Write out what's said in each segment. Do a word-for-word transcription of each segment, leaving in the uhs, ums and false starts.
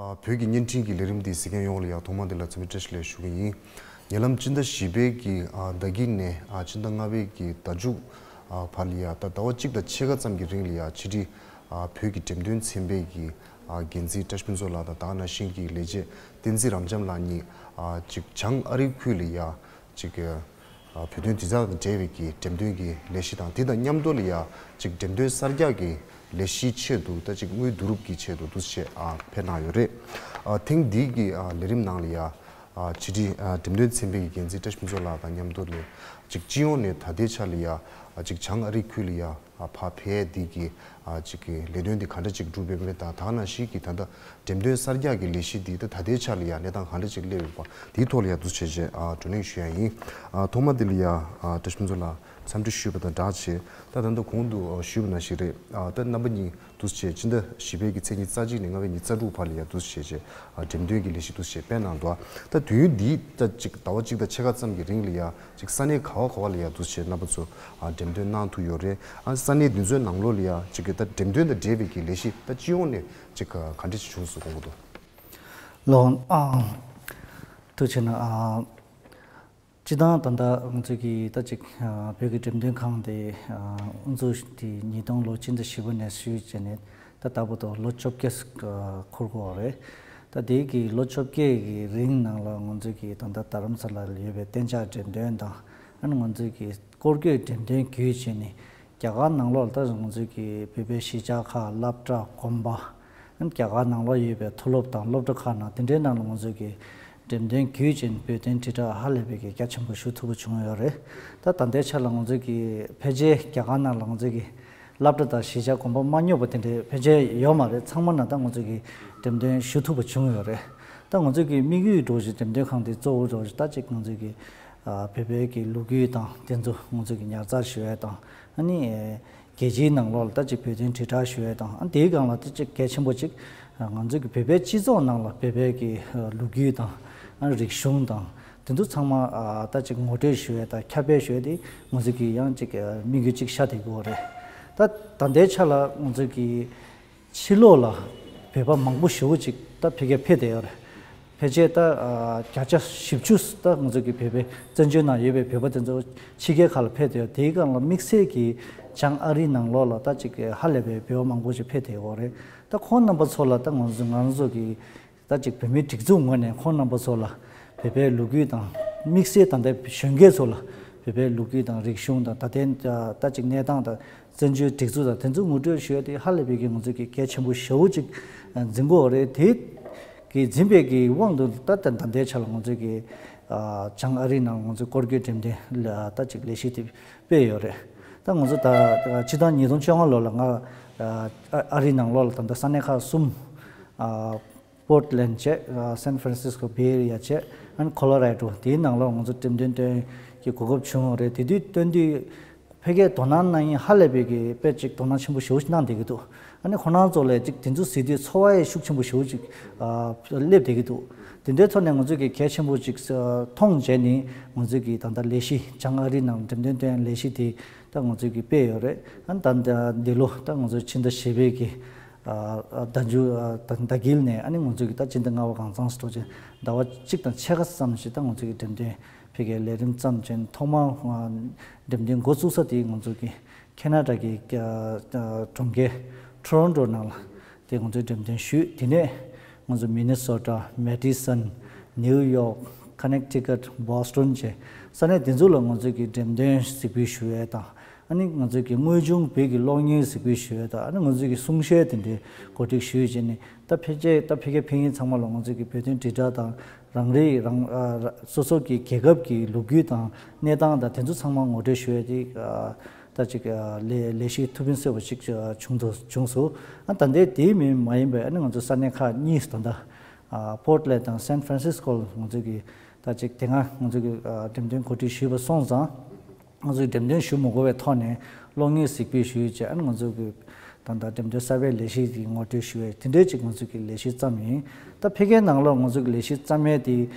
བོད་ཀྱི་བརྙན་འཕྲིན་གྱི་ལས་རིམ་འདི་གཟིགས་མཁན་ཡོངས་ལ་ཡང་ཐོག་མ་འདི་ལ་འཚམས་འདྲི་བཀྲ་ཤིས་བདེ་ལེགས་ཞུ་གི་ཡིན། ཉེ་ལམ་སྤྱི་ཟླ་བཞི་པའི་གི་ཟླ་དཀྱིལ་ནས་སྤྱི་ཟླ་ལྔ་པའི་གི་ཟླ་མཇུག་བར་ལ་ཡང་ད་ཟླ་བ་གཅིག་དང་ཕྱེད་ཀ་ཙམ་གྱི་རིང་ལ་ཡང་ཕྱི་དྲིལ་བོད་ཀྱི་འགྲེམས་སྟོན་ཚན་པའི་གི་འགན་འཛིན་བཀྲ་ཤིས་ཕུན་ཚོགས་ལགས་དང་ད་ག་ནང་བཞིན་གྱི་ལས་བྱེད་བསྟན་འཛིན་རབ་འབྱམས་ལགས་གཉིས་ཅིག་བྱང་ཨ་རི་ཁུལ་ལ་ཡང་ཅིག་བོད་དོན་དྲིལ་བསྒྲགས་དང་འབྲེལ་བའི་གི་འགྲེམས་སྟོན་གྱི་ལས་གཞི་དང་དེ་དང་མཉམ་དུ་ལ་ཡང་ཅིག་འགྲེམས་སྟོན་གསར་རྒྱག་གི་ལས་གཞིའི་ཆེད་དུ་ད་ཅིག་དངུལ་བསྡུ་རུབ་ཀྱི་ཆེད་དུ་འདུག་སེ་ཕེབས་གནང་ཡོད་རེད། ཐེངས་འདིའི་གི་ལས་རིམ་ནང་ལ་ཡང་ཕྱི་དྲིལ་འགྲེམས་སྟོན་ཚན་པའི་གི་འགན་འཛིན་བཀྲ་ཤིས་ཕུན་ཚོགས་ལགས་དང་མཉམ་དུ་ལ་ཅིག་སྤྱི་ཡོངས་ནས་ད་ལྟའི་ཆ་ལ་ཡང་ཅིག་བྱང་ཨ་རི་ཁུལ་ལ་ཡང་ཕར་ཕེབས་འདི་གི་ཅིག་གི་ལས་དོན་འདི་ག་འདྲ་ཅིག་སྒྲུབ་ཡོད་མེད་དང་ད་ག་ནང་བཞིན་གྱི་ད་ལྟ་འགྲེམས་སྟོན་གསར་རྒྱག་གི་ལས་གཞི་འདི་ད་ད་ལྟའི་ཆ་ལ་ཡང་གནས་སྟངས་ག་འདྲ་ཅིག་སླེབས་ཡོད་པ་དེའི་ཐོག་ལ་ཡང་འདུག་བྱས་རྗེས་བགྲོ་གླེང་ཞུ་ཡ་ཡིན། ཐོག་མ་འདི་ལ་ཡང་བཀྲ་ཤིས་ཕུན་ཚོགས་ལགས་འཚམས་འདྲི་ཞུས་པ་དང་སྦྲགས་བྱས་ད་ད་ལྟ་གོང་དུ་ཞུས་པ་ནང་བཞིན་རེད། ད་རྣམ་པ་གཉིས་འདུག་བྱས་སྤྱི་ཟླ་བཞི་པའི་གི་ཚེས་ཉི་ཤུ་རྩ་གཅིག་ནས་ལྔ་པའི་ཉི་ཤུ་རྩ་དྲུག་བར་ལ་ཡང་འདུག་བྱས་རྗེས་འགྲེམས་སྟོན་གྱི་ལས་གཞི་འདུག་བྱས་སྤེལ་གནང་འདུག་ད་དུས་ཡུན་འདི་ད་ཅིག་ཟླ་བ་གཅིག་དང་ཕྱེད་ཀ་ཙམ་གྱི་རིང་ལ་ཡང་ཅིག་ས་གནས་ག་བ་ག་བ་ལ་ཡང་འདུག་བྱས་རྣམ་པ་ཚོ་འགྲེམས་སྟོན་གནང་ཐུབ་ཡོད་རེད། ཨ་ས་གནས་འདི་ཚོའི་ནང་ལོགས་ལ་ཡང་ཅིག་གི་ད་འགྲེམས་སྟོན་དང་འབྲེལ་བའི་གི་ལས་གཞི་ད་སྤྱི་ཡོངས་ནས་ཅིག་ག་འདྲ་ཞིག་བྱུང་སོང་གོང་གོ་དོ། ལོ། ཨ། ཐུགས་ཆེ་གནང་། ཨ། སྤྱི་བཏང་ད་ལྟ་ང་ཚོའི་གི་ད་ཅིག་ཨ་བོད་ཀྱི་འགྲེམས་སྟོན་ཁང་དེ་ཨ་དབུ་འཛུགས་དེ་ཉིས་སྟོང་ལོ་སྤྱི་ཟླ་བཞི་པ་ནས་ཞུས་བྱས་ནས་ད་ལྟ་བར་དུ་ལོ་བཅོ་བརྒྱད་ཨ་འཁོར་གྱི་ཡོད་རེད། ད་དེའི་གི་ལོ་བཅོ་བརྒྱད་ཀྱི་རིང་ནང་ལ་ང་ཚོའི་གི་ད་ལྟ་རྡ་རམ་ས་ལ་ལ་ཡོད་པའི་གཏན་འཇགས་འགྲེམས་སྟོན་དང་ཨ་ནི་ང་ཚོའི་གི་སྐོར་སྐྱོད་འགྲེམས་སྟོན་བརྒྱུད་བྱས་ནས་རྒྱ་གར་ནང་ལོགས་ལ་ད་ང་ཚོའི་གི་བོད་པའི་གཞིས་ཆགས་ཁག་སློབ་གྲྭ་དགོན་པ། རྒྱ་གར་ནང་ལོགས་ཡོད་པའི་མཐོ་སློབ་དང་སློབ་གྲྭ་ཁག་ནང་དེ་འདྲའི་ནང་ལ་ང་ཚོས་ཀྱི་འགྲེམས་སྟོན་བརྒྱུད་ཅིང་བོད་དོན་དྲིལ་བསྒྲགས་ཧ་ལས་པའི་གི་རྒྱ་ཆེན་པོ་ཞུ་ཐུབ་པ་བྱུང་ཡོད་རེད། ད་ད་ལྟའི་ཆ་ལ་ང་ཚོས་ཀྱི་ཕལ་ཆེར་རྒྱ་གར་ནང་ལ་ང་ཚོས་ཀྱི་སློབ་གྲྭ་དང་གཞིས་ཆགས་དགོན་པ་མ་སྙོབ་པ་དེ་འདྲའི་ཕལ་ཆེར་ཡོད་མ་རེད། ཚང་མ་ནང་ད་ང་ཚོས་ཀྱི་འགྲེམས་སྟོན་ཞུ་ཐུབ་པ་བྱུང་ཡོད་རེད། ད་ང་ཚོས་ཀྱི་དམིགས་ཡུལ་འདྲ་བོ་ཞིག་འགྲེམས་སྟོན་ཁང་དེ་གཙོ་བོ་འདྲ་བོ་ཞིག་ད་ཅིག་ང་ཚོས་ཀྱི་བོད་པའི་གི་ལོ་རྒྱུས་དང་དེ་ཚོ་ང་ཚོས་ཀྱི་ཉར་ཚགས་ཞུ་ཡས་དང་ཨ་ནི། རྒྱལ་སྤྱིའི་ནང་ལོགས་ལ་ད་ཅིག་བོད་དོན་དྲིལ་བསྒྲགས་ཞུ་ཡས་དང་ཨ་དེའི་སྒང་ལ་ད་ཅིག་གལ་ཆེན་པོ་ཅིག་ང་ཚོའི་གི་བོད་པའི་སྤྱི་ཚོགས་ནང་ལ་བོད་པའི་གི་ལོ་རྒྱུས་དང་ཨ་རིག་གཞུང་དང་དེ་ཚོ་ཚང་མ་ད་ཅིག་ངོ་སྤྲོད་ཞུ་ཡས་དང་ཁྱབ་སྤེལ་ཞུ་ཡས་དེ་ང་ཚོའི་གི་ཡང་ཅིག་དམིགས་ཡུལ་ཅིག་ཤར་བསྡད་ཀྱི་ཡོད་རེད། ད་ད་ལྟའི་ཆ་ལ་ང་ཚོའི་གི་ཕྱི་ལོགས་ལ་བོད་པ་མང་པོ་ཞེ་པོ་ཅིག་ད་ཕ་གིར་ཕེབས་བསྡད་ཡོད་རེད། ཕལ་ཆེར་ད་ཨ་བརྒྱ་ཆ་བཞི་བཅུ་ད་ང་ཚོ་གི་བོད་པའི་བཙན་བྱོལ་ནང་ཡོད་པའི་བོད་པ་དེ་ཚོ་ཕྱི་རྒྱལ་ཁག་ལ་ཕེབས་བསྡད་ཡོད། དེའི་སྒང་ལ་དམིགས་བསལ་གྱི་བྱང་ཨ་རིའི་ནང་ལོགས་ལ་ད་ཅིག་ཧ་ལས་པའི་བོད་པ་མང་པོ་ཞིག་ཕེབས་བསྡད་ཡོད་རེད། ད་ཁོང་རྣམ་པ་ཚོ་ལ་ད་ང་ཚོ་ང་ཚོ་གི་ད་ཅིག་བོད་མིའི་སྒྲིག་འཛུགས་ངོས་ནས་ཁོང་རྣམ་པ་ཚོ་ལ་བོད་པའི་ལོ་རྒྱུས་དང་དམིགས་བསལ་ད་ལྟའི་གཞོན་སྐྱེས་ཚོ་ལ་བོད་པའི་ལོ་རྒྱུས་དང་རིག་གཞུང་དང་ད་ལྟའི་ད་ཅིག་གནས་སྟངས་དང་བཙན་བྱོལ་སྒྲིག་འཛུགས་དང་དེ་ཚོ་ངོ་སྤྲོད་ཞུ་ཡ་དེ་ཧ་ལས་པའི་གི་ང་ཚོ་གི་གལ་ཆེན་པོ་ཞེ་པོ་ཅིག་འཛིན་གྱི་ཡོད་རེད། དེ་གི་འཛིན་པའི་གི་དབང་དུ་ད་ལྟ་ད་ལྟའི་ཆ་ལ་ང་ཚོ་གི་བྱང་ཨ་རིའི་ནང་ང་ཚོ་སྐོར་སྐྱོད་འགྲེམས་སྟོན་ལ་ད་ཅིག་ལས་གཞི་དེ་སྤེལ་ཡོད་རེད། ད་ང་ཚོ་ད་སྤྱི་ཟླ་ཉིས་སྟོང་བཅོ་ལྔ་ལོ་ལ་ང་ཨ་རིའི་ནང་ལོགས་ལ་ད་ལྟ་ས་གནས་ཁག་གསུམ། པོར་ཊ་ལེན་ཌ་བྱས། སན་ཧྥ་རན་སིས་ཀོ་བྷེ་ཨེ་རི་ཡ་བྱས། ཨན་ཁོ་ལོ་ར་ཌོ་དེའི་ནང་ལོགས་ང་ཚོ་འགྲེམས་སྟོན་སྟོན་གྱི་གོ་སྐབས་བྱུང་བ་རེད། དེ་དུས་སྟོན་དུས་ཕ་གིར་དོ་སྣང་གནང་མཁན་ཧ་ལས་པའི་གི་དཔེ་ཅིག་དོ་སྣང་ཆེན་པོ་ཞེ་པོ་ཅིག་གནང་བསྡད་ཀྱི་འདུག་ཨ་ནི་ཁོ་རང་ཚོ་ལ་ཅིག་དེ་ཚོ་གཟིགས་དུས་ཚོར་བ་ཡང་ཤུགས་ཆེན་པོ་ཞེ་པོ་ཅིག་སླེབས་བསྡད་ཀྱི་འདུག་དེ་འདྲའི་ཐོག་ནས་ང་ཚོས་ཀྱི་གལ་ཆེན་པོ་ཅིག་མཐོང་བྱས་ནས་ང་ཚོས་ཀྱི་ད་ལྟ་ལས་གཞི་བྱང་ཨ་རི་ནང་འགྲེམས་སྟོན་སྟོན་ཡ་ལས་གཞི་དེ་ད་ང་ཚོས་ཀྱི་སྤེལ་ཡོད་རེད། ཨ་ནི་ད་འདི་ལོ་ད་ང་ཚོ་ཕྱི་ཟླ་བཞི་པའི་གི་ཟླ་མཇུག་ཟླ་དཀྱིལ་ནས་ཨ་ནི་ང་ཚོས་ཀྱི་ད་སྤྱི་ཟླ་ལྔ་པ་གང་ཚང་སྤྲོ་ཆེན་ཟླ་བ་གཅིག་དང་ཕྱེད་ཀ་ཙམ་ཞིག་ད་ང་ཚོས་ཀྱི་འགྲེམས་སྟོན་ཕ་གིའི་ལས་རིམ་བརྩམས་ཅན་ཐོག་མར་འགྲེམས་སྟོན་འགོ་བཙུགས་ས་དེ་ང་ཚོས་ཀྱི་ཁེ་ན་ཌ་གི་གྲོང་ཁྱེར་ཊོ་རོན་ཊོ་ནང་ལ་དེ་ང་ཚོས་འགྲེམས་སྟོན་ཞུས། དེ་ནས་ང་ཚོ་མི་ནི་སོ་ཊ། མེ་ཌི་སན། ནིའུ་ཡོག། ཁ་ནེག་ཊི་ཀཊ། བྷོ་སི་ཊོན་བཅས་ས་གནས་དེ་ཚོ་ལ་ང་ཚོས་ཀྱི་འགྲེམས་སྟོན་གཟིགས་འབུལ་ཞུ་ཡས་དང་། ཨ་ནི་ང་ཚོས་ཀྱི་དངོས་བྱུང་བོད་ཀྱི་གློག་བརྙན་གཟིགས་འབུལ་ཞུ་ཡས་དང་། ཨ་ནི་ང་ཚོས་ཀྱི་གསུང་བཤད་དེ་འདྲའི་གོ་སྒྲིག་ཞུས་བྱས་ནས་ད་ཕལ་ཆེར་ད་ཕ་གིར་ཕེབས་མཁན་ཚང་མ་ལ་ང་ཚོས་ཀྱི་བོད་དོན་དྲིལ་བསྒྲགས་དང་རང་རེའི་རང་ཨ་ར་སོ་སོ་གི་རྒྱལ་ཁབ་ཀྱི་ལོ་རྒྱུས་དང་གནས་སྟངས་དང་དེ་ཚོ་ཚང་མ་ངོ་སྤྲོད་ཞུ་ཡས་དེ་ཨ་ད་ཅིག་ཨ་ལས་ལས་གཞི་ཐུགས་ཕན་གསོས་པ་ཅིག་བྱུང་དུ་བྱུང་སོང་། ཨ་ད་ལྟའི་དེའི་མིན་མ་ཡིན་པའི་ཨ་ནི་ང་ཚོ་ས་གནས་ཁག་གཉིས་ད་ལྟ་ཨ་པོར་ཊ་ལེན་ཌ་དང་སན་ཧྥ་རན་སིས་ཀོ་ལ་ང་ཚོས་ཀྱི་ད་ཅིག་དེ་སྔ་ང་ཚོས་ཀྱི་ཨ་འགྲེམས་སྟོན་གོ་སྒྲིག་ཞུས་པ་སོང་ཙང་། ང་ཚོས་འགྲེམས་སྟོན་ཞུ་མི་དགོས་པའི་ཐོག་ནས་གློག་བརྙན་གཟིགས་འབུལ་ཞུས་བྱས། ཨ་ནི་ང་ཚོ་གི་ད་ལྟ་འགྲེམས་སྟོན་གསར་པའི་ལས་གཞི་དེ་ངོ་སྤྲོད་ཞུ་བའི་དེ་འདྲའི་ཅིག་ང་ཚོ་གི་ལས་གཞི་བརྩམས་ཡིན། ད་ཕ་གིའི་ནང་ལོགས་ང་ཚོ་གི་ལས་གཞི་བརྩམས་ཡས་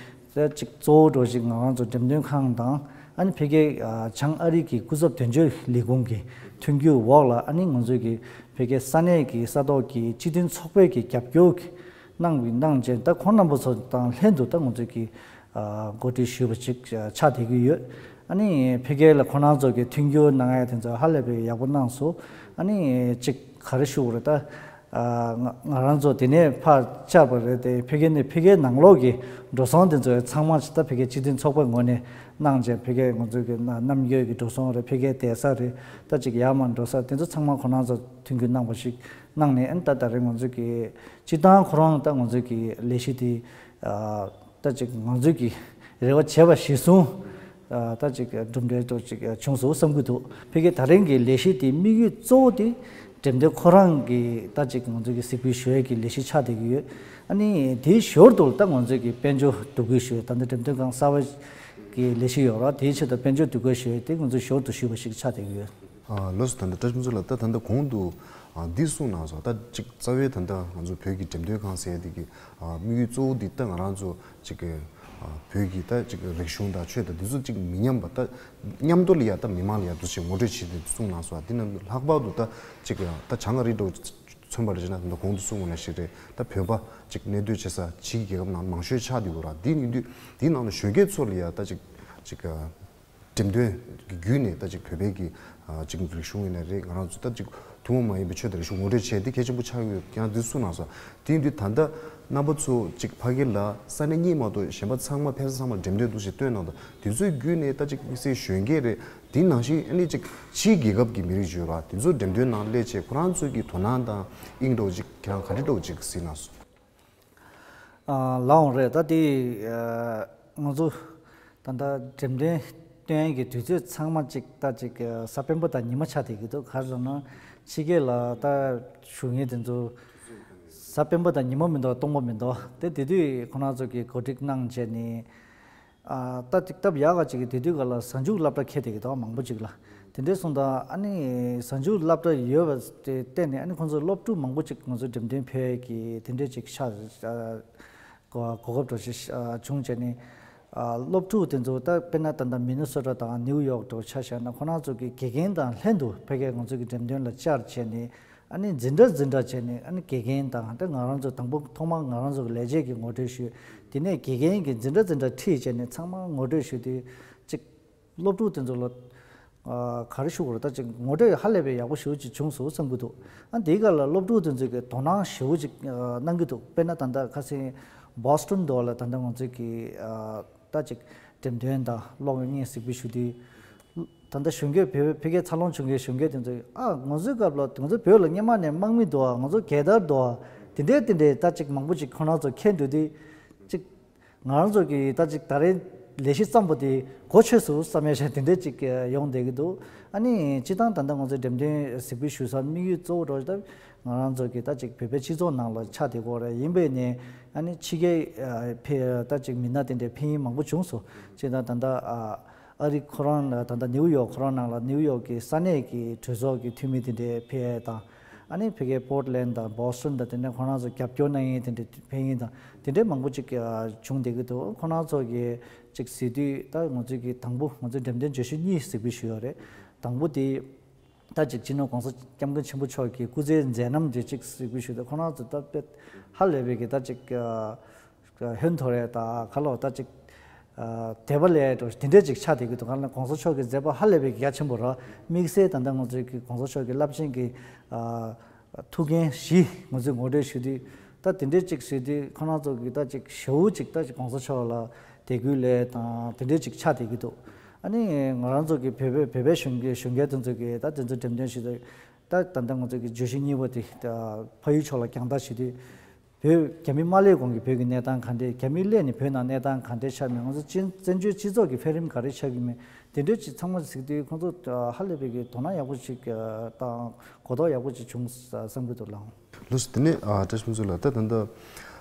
དེ་ད་ཅིག་གཙོ་བོ་འདྲ་ཅིག་ང་རང་ཚོ་འགྲེམས་སྟོན་ཁང་དང་ཨ་ནི་ཕ་གིའི་ཨ་བྱང་ཨ་རི་གི་སྐུ་ཚབ་དོན་གཅོད་ལས་ཁུངས་ཀྱི་མཐུན་འགྱུར་འོག་ལ་ཨ་ནི་ང་ཚོ་གི་ཕ་གིའི་ས་གནས་ཀྱི་ས་ཐོག་གི་སྤྱི་མཐུན་ཚོགས་པའི་གི་རྒྱབ་སྐྱོར་གྱི་ གནང་བའི་གནང་རྗེས་ད་ཁོང་རྣམ་པ་ཚོ་དང་ལྷན་དུ་ད་ང་ཚོས་ཀྱི་ཨ་གོ་སྒྲིག་ཞུས་པ་ཅིག་ཨ་ཆགས་བསྡད་ཀྱི་ཡོད། ཨ་ནི་ཕ་གི་ལ་ཁོང་རྣམ་ཚོ་གི་མཐུན་འགྱུར་གནང་ཡ་དེ་ཚོ་ཧ་ལས་པའི་ཡག་པོ་གནང་སོང་། ཨ་ནི་ཅིག་ག་རེ་ཞུ་དགོས་རེད་ད། ཨ་ང་ང་རང་ཚོ་དེ་ནས་ཕར་བཅར་བ་རེད་དེ། ཕ་གི་ནས་ཕ་གིའི་ནང་ལོགས་ཀྱི་འགྲོ་སོང་དེ་ཚོ་ཚང་མ་ད་ཕ་གི་སྤྱི་མཐུན་ཚོགས་པའི་ངོས་ནས་གནང་རྗེས་ཕ་གིའི་ང་ཚོའི་གི་ན་ནམ་རྒྱུན་གྱི་འགྲོ་སོང་རེད། ཕ་གིའི་བསྡད་ས་རེད། ད་ཅིག་ཡར་མར་འགྲོ་ས་དེ་ཚོ་ཚང་མ་ཁོང་རྣམ་ཚོ་མཐུན་འགྱུར་གནང་བ་ཞིག་གནང་ནས། ཨ་ནི་ད་ད་རེས་ང་ཚོའི་གི་སྤྱིར་བཏང་ཁོ་རང་ད་ང་ཚོའི་གི་ལས་གཞི་དེ་ཨ་ད་ཅིག་ང་ཚོའི་གི་རེ་བ་བྱས་པ་གཞིར་བཟུང་ཨ་ད་ཅིག་གྲུབ་འབྲས་ཏོག་ཅིག་བྱུང་སོང་བསམ་གྱི་འདུག་ཕ་གི་ད་རིང་གི་ལས་གཞི་དེ་དམིགས་ཡུལ་གཙོ་བོ་དེ་འགྲེམས་སྟོན་ཁོ་རང་གི་ད་ཅིག་ང་ཚོའི་གི་གཟིགས་འབུལ་ཞུ་ཡས་ཀྱི་ལས་གཞི་ཆགས་བསྡད་ཀྱི་ཡོད། ཨ་ནི་དེའི་ཞོར་དུ་ད་ང་ཚོའི་གི་དཔལ་འབྱོར་བསྡུ་སྐུལ་ཞུ་ཡས། ད་ལྟ་འགྲེམས་སྟོན་ཁང་གསར་པ་གི་ལས་གཞི་ཡོད་ར། དེའི་ཆེད་དུ་དཔལ་འབྱོར་བསྡུ་སྐུལ་ཞུ་ཡས་དེ་ང་ཚོས་ཞོར་དུ་ཞུས་པ་ཞིག་ཆགས་བསྡད་ཀྱི་ཡོད། ཨ་ལགས་སོ། ད་ལྟ་བཀྲ་ཤིས་ཕུན་ཚོགས་ལགས། ད་ད་ལྟ་གོང་དུ་ཨ་འདི་གསུངས་གནང་སོང་། ད་ཅིག་རྩ་བའི་ད་ལྟ་ང་ཚོ་བོད་ཀྱི་འགྲེམས་སྟོན་ཁང་ཟེར་ཡ་འདི་གི་ཨ་དམིགས་ཡུལ་གཙོ་བོ་འདི་ད་ང་རང་ཚོ་ཅིག་གི་ཨ་བོད་ཀྱི་ད་ཅིག་རིག་གཞུང་དང་ཆོས་དང་འདི་ཚོ་ཅིག་མི་ཉམས་པ། ད་མཉམ་དུ་ལ་ཡ་ད་མི་མང་ལ་ཡ་འདུ་ཤེས་ངོ་སྤྲོད་བྱེད་དེ་གསུངས་གནང་སོང་། འདི་ནང་ལྷག་པར་དུ་ད་ཅིག་ད་བྱང་ཨ་རི་འདྲ་བོ་མཚོན་པ་རེད་ཅེ་ན། ད་གོང་དུ་གསུངས་པ་ནང་བཞིན་རེད། ད་བོད་པ་ཅིག་གནས་སྡོད་བྱེད་ས་ཕྱིའི་རྒྱལ་ཁབ་ནང་མང་ཤོས་ཆགས་བསྡད་ཡོད་ར། འདི་ཡིན་དུས་འདིའི་ནང་ལ་གཞོན་སྐྱེས་ཚོ་ལ་ཡ་ད་ཅིག་ཅིག་འགྲེམས་སྟོན་གྱི་བརྒྱུད་ནས་ད་ཅིག་བོད་པའི་གི་ཨ་ཅིག་རིག་གཞུང་ཡིན་ན་རེད། ང་རང་ཚོ་ད་ཅིག་ཐུན་མོང་མ་ཡིན་པའི་ཆོས་དང་རིག་གཞུང་ངོ་སྤྲོད་བྱས་འདི་གལ་ཆེན་པོ་ཆགས་ཡོད་ཀྱང་འདི་གསུངས་གནང་སོང་། དེ་ཡིན་དུས་ད་ལྟ་རྣམ་པ་ཚོ་ཅིག་ཕ་གི་ལ་ས་གནས་གཉིས་མ་གཏོགས་གཞན་པ་ཚང་མ་ཕེབས་ས་ཚང་མ་འགྲེམས་སྟོན་འདུག་ཅེས་སྟོན་གནང་དང་། དེ་ཚོའི་བརྒྱུད་ནས་ད་ཅིག་དམིགས་བསལ་གཞོན་སྐྱེས་རེད། དེ་ནང་བཞིན་ཨ་ནི་ཅིག་ཕྱིའི་རྒྱལ་ཁབ་ཀྱི་མི་རིགས་ཡོད་ར། དེ་ཚོ་འགྲེམས་སྟོན་ནང་སླེབས་བྱས་ཁོ་རང་ཚོའི་གི་དོ་སྣང་དང་དབྱིངས་འགྲོ་ཅིག་ཁྱེད་རང་ག་འདྲ་འགྲོ་ཅིག་གཟིགས་གནང་སོང་། ཨ་ལགས་འོང་རེད། ད་དེ་ཨ་ང་ཚོ་ད་ལྟ་འགྲེམས་སྟོན་སྟོན་གྱི་དུས་ཚོད་ཚང་མ་ཅིག་ད་ཅིག་ཨ་གཟའ་སྤེན་པ་དང་ཉི་མ་ཆགས་བསྡད་ཀྱི་འདུག་ག་རེ་ཟེར་ན་ཕྱི་རྒྱལ་ལ་ད་བཞུགས་མཁན་དེ་ཚོ་གཟའ་སྤེན་པ་དང་ཉི་མ་མི་འདུག་སྟོང་པ་མི་འདུག་དེ་དེ་དུས་ཁོ་རང་ཚོ་གིས་གོ་སྒྲིག་གནང་བྱས་ནས་ཨ་ད་ཅིག་སྟབས་ཡག་ག་ཅིག་གིས་དེ་དུས་ག་ལ་གཟའ་མཇུག་སློབ་གྲྭ་འཁེལ་བསྡད་ཀྱི་འདུག་མང་པོ་ཅིག་ལ། དེ་འདྲས་སོང་ཙང་ཨ་ནི་གཟའ་མཇུག་སློབ་གྲྭ་ཡོད་པ་དེ་བརྟེན་ནས་ཨ་ནི་ཁོང་ཚོ་སློབ་ཕྲུག་མང་པོ་ཅིག་ང་ཚོ་འགྲེམས་སྟོན་ཕེབས་ཀྱི་དེ་འདྲས་ཅིག་ཆགས། ཨ་གོ་གོ་སྐབས་འདྲ་ཅིག་ཨ་བྱུང་བྱས་ནས་ཨ་སློབ་ཕྲུག་དེ་ཚོ་ད་དཔེར་ན་ད་ལྟ་མི་ནི་སོ་ཊ་དང་ནིའུ་ཡོག་འདྲ་ཆ་བཞག་ན་ཁོ་རང་ཚོ་གི་དགེ་རྒན་དང་ལྷན་དུ་ཕ་གིའི་ང་ཚོ་གི་འགྲེམས་སྟོན་ལ་བཅར་བྱས་ནས་ཨ་ནི་འཛིན་གྲྭ་འཛིན་གྲྭ་བྱས་ནས་ཨ་ནི་དགེ་རྒན་དང་ད་ང་རང་ཚོ་དང་པོ་ཐོག་མར་ང་རང་ཚོ་གི་ལས་བྱེད་ཀྱི་ངོ་སྤྲོད་ཞུས། དེ་ནས་དགེ་རྒན་གྱི་འཛིན་གྲྭ་འཛིན་གྲྭ་ཁྲིད་བྱས་ནས་ཚང་མ་ངོ་སྤྲོད་ཞུས་དུས་ཅིག་སློབ་ཕྲུག་དེ་ཚོ་ལ་ཨ་ག་རེ་ཞུ་དགོས་རེད། ད་ཅིག་ངོ་སྤྲོད་ཧ་ལས་པའི་ཡག་པོ་ཞེ་པོ་ཅིག་བྱུང་སོང་བསམ་གྱི་འདུག་ཨ་འདིའི་སྐབས་ལ་སློབ་ཕྲུག་དེ་ཚོས་ཀྱི་དོ་སྣང་ཞེ་པོ་ཅིག་ཨ་གནང་གི་འདུག་དཔེར་ན་ད་ལྟ་ཁ་སང་བྷོ་སི་ཊོན་དུ་ལ་ད་ལྟ་ང་ཚོས་ཀྱི་ཨ་ད་ཅིག་འགྲེམས་སྟོན་དང་གློག་བརྙན་གཟིགས་འབུལ་ཞུ་དུས། ད་ལྟ་གཞོན་སྐྱེས་བོད་ཕ་གིའི་འཚར་ལོངས་བྱུང་མཁན་གཞོན་སྐྱེས་དེ་ཚོས་ཨ་ང་ཚོའི་སྐབས་ལ་ང་ཚོ་བོད་ལ་སྔོན་མ་ནས་དམག་མི་འདུག་ཨ། ང་ཚོ་རྒྱལ་དར་འདུག་ཨ། དེ་འདྲའི་དེ་འདྲའི་ད་ཅིག་མང་པོ་ཅིག་ཁོ་རང་ཚོ་མཁྱེན་འདུག་དེ་ཅིག་ང་རང་ཚོ་གིས་ད་ཅིག་ད་རེས་ལས་གཞི་བརྩམས་པ་དེ་གོ་ཆོད་སོང་བསམ་ཡས་ཤིག་དེ་འདྲ་ཅིག་ཡོང་བསྡད་ཀྱི་འདུག་ཨ་ནི་སྤྱིར་བཏང་ད་ལྟ་ང་ཚོས་འགྲེམས་སྟོན་གཟིགས་འབུལ་ཞུ་སའི་དམིགས་ཡུལ་གཙོ་བོ་འདྲ་ད་ང་རང་ཚོ་གི་ད་ཅིག་བོད་པའི་སྤྱི་ཚོགས་ནང་ལ་ཆགས་བསྡད་ཀྱི་ཡོད་རེད། ཡིན་པས་ནས་ཨ་ནི་ཕྱི་རྒྱལ་ཕེ་ད་ཅིག་མི་སྣ་དེ་འདྲའི་ཕེབས་མཁན་མང་པོ་བྱུང་སོང་། སྤྱིར་བཏང་ད་ལྟ་ཨ་རི་ཁོ་རང་ལ་ད་ལྟ་ནིའུ་ཡོག་ཁོ་རང་ནང་ལ་ནིའུ་ཡོག་གི་ས་གནས་ཀྱི་གྲོས་ཚོགས་ཀྱི་འཐུས་མི་དེ་འདྲའི་ཕེབས་དང་། ཨ་ནི་ཕ་གིའི་པོར་ཊི་ལན་དང་བྷོ་སི་ཊོན་དང་དེ་ནས་ཁོ་རང་ཚོ་རྒྱབ་སྐྱོར་གནང་མཁན་དེ་འདྲ་ཕེབས་མཁན་དང་དེ་འདྲའི་མང་པོ་ཅིག་ཨ་བྱུང་བསྡད་ཀྱི་འདུག་ཁོ་རང་ཚོ་གིས་ཅིག་གཟིགས་དུས་ད་ང་ཚོའི་གི་དང་པོ་ང་ཚོའི་འགྲེམས་སྟོན་བརྗོད་གཞི་གཉིས་གཟིགས་འབུལ་ཞུས་ཡོད་རེད། དང་པོ་དེ་ད་ཅིག་སྤྱི་ནོར་༸གོང་ས་༸སྐྱབས་མགོན་ཆེན་པོ་མཆོག་གི་སྐུ་ཚེའི་མཛད་རྣམ་དེ་ཅིག་གཟིགས་འབུལ་ཞུས་དུས་ཁོ་རང་ཚོ་ད་དཔེ་ཧ་ལས་པའི་གི་ད་ཅིག་ཨ་ཧོན་ཐོར་ཡས་དང་ཁ་ལོ་ད་ཅིག་ཨ་དད་པ་ལས་འགྲོ་དེ་འདྲས་ཅིག་ཆགས་བསྡད་ཀྱི་འདུག་ག་ལ་༸གོང་ས་མཆོག་གི་མཛད་པ་ཧ་ལས་པའི་གི་རྒྱ་ཆེན་པོ་ར། དམིགས་བསལ་ད་ལྟ་ང་ཚོའི་གི་༸གོང་ས་མཆོག་གི་རླབས་ཆེན་གྱི་ཨ་ཐུགས་འགན་བཞི་ང་ཚོས་ངོ་སྤྲོད་ཞུ་དུས་ད་དེ་འདྲས་ཅིག་ཞུ་དུས་ཁོ་རང་ཚོ་གི་ད་ཅིག་ཞེ་པོ་ཅིག་ད་ཅིག་༸གོང་ས་མཆོག་ལ་དད་གུས་ལས་དང་དེ་འདྲས་ཅིག་ཆགས་བསྡད་ཀྱི་འདུག་ཨ་ནི་ང་རང་ཚོ་གི་བོད་པའི་བོད་པའི་གཞོན་སྐྱེས་གཞོན་སྐྱེས་དེ་ཚོ་གི་ད་དེ་ཚོ་འགྲེམས་སྟོན་ཞུ་དུས་ད་ད་ལྟ་ང་ཚོ་གི་བརྗོད་གཞི་གཉིས་པ་དེ་ད་ཕ་ཡུལ་ཕྱོགས་ལ་རྒྱང་ལྟ་ཞུ་དུས། བོད་རྒྱ་མི་མ་སླེབས་གོང་གི་བོད་ཀྱི་གནས་སྟངས་ག་འདྲས། རྒྱ་མི་སླེབས་ནས་བོད་ནང་གནས་སྟངས་ག་འདྲས་ཆགས་ནས་ང་ཚོ་སྤྱི་བཙན་བྱོལ་སྤྱི་ཚོགས་ཀྱི་འཕེལ་རིམ་ག་རེ་ཆགས་ཀྱི་མེད། དེ་འདྲས་ཅིག་ཚང་མ་གཟིགས་དུས་ཁོང་ཚོ་ཧ་ལས་པའི་གི་དོ་སྣང་ཡག་པོ་ཅིག་དང་གོ་རྟོགས་ཡག་པོ་ཅིག་བྱུང་བསམ་གྱི་འདུག་ལགས། ལགས་སོ། དེ་ནས་ཨ་བཀྲ་ཤིས་ཕུན་ཚོགས་ལགས། ད་ད་ལྟ་